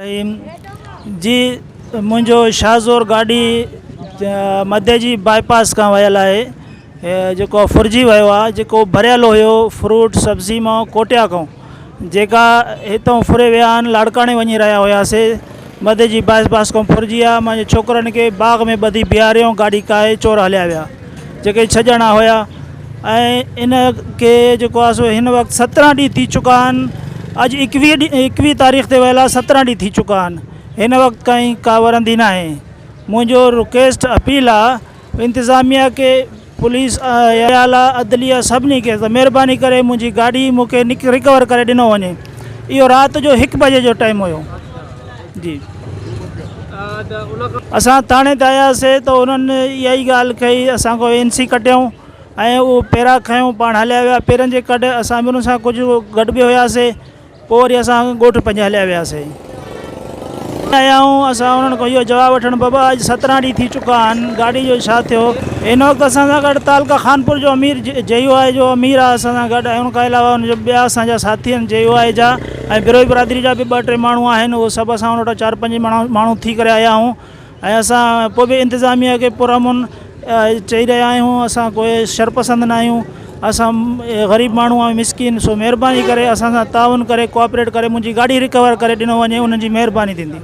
جي منهنجو شاهزور گاڏي مديجي باء پاس کان ويل آهي جيڪو ڦرجي ويو آهي جيڪو ڀريل هيو فروٽ سبزي مان ڪوٽيا کان جيڪا هتان ڦري ويا آهن لاڙڪاڻي وڃي رهيا هياسي مديجي باء پاس کان ڦرجي ويا منهنجي ڇوڪرن کي باغ ۾ ٻڌي بيهاريو گاڏي ڪاهي چور هليا ويا جيڪي ڇهه ڄڻا هيا ۽ ان کي جيڪو آهي سو هن وقت 17 ڏينهن ٿي چڪا آهن اڄ 21 ڏينهن 21 تاريخ تي ويل آهي 17 ڏينهن ٿي چڪا آهن هن وقت تائين ڪا ورندي ناهي منهنجو رڪويسٽ اپيل آهي انتظاميا کي پوليس اعليٰ عدليه سڀني کي ته مهرباني ڪري منهنجي گاڏي مون کي رڪور ڪري ڏنو وڃي اهو رات جو هڪ بجي جو ٽائيم هيو جي. اسان ٿاڻي تي آياسي ته انهن اها ئي ڳالهه ڪئي اسان کان اين سي ڪٽيائون ۽ اهو پيرا کنيو پاڻ هليا ويا پيرن جي ڪڍ اسان به انهن سان ڪجهه گڏ به هياسي پوء وري اسان ڳوٺ پنهنجي هليا وياسي. آيا آهيون اسان انهن کان اهو جواب وٺڻ بابا اڄ 17 ڏينهن ٿي چڪا آهن گاڏي جو ڇا ٿيو هن وقت اسان سان گڏ تعلقه خانپور جو امير جي يو آء جو امير آهي اسان سان گڏ ۽ ان کان علاوه ان جو ٻيا اسان جا ساٿي آهن جي يو آء جا ۽ بروهي برادري جا به ٻه ٽي ماڻهو آهن اهي سڀ اسان ان وٽان چار پنج ماڻهو ٿي ڪري آيا آهيون ۽ اسان پوء به انتظاميا کي پرامن چئي رهيا آهيون اسان ڪوئي شرپسند نه آهيون اسان غريب ماڻهو آهيون مسڪين سو مهرباني ڪري اسان سان تعاون ڪري ڪوآپريٽ ڪري منهنجي گاڏي رڪور ڪري ڏنو وڃي انهن جي مهرباني ٿيندي.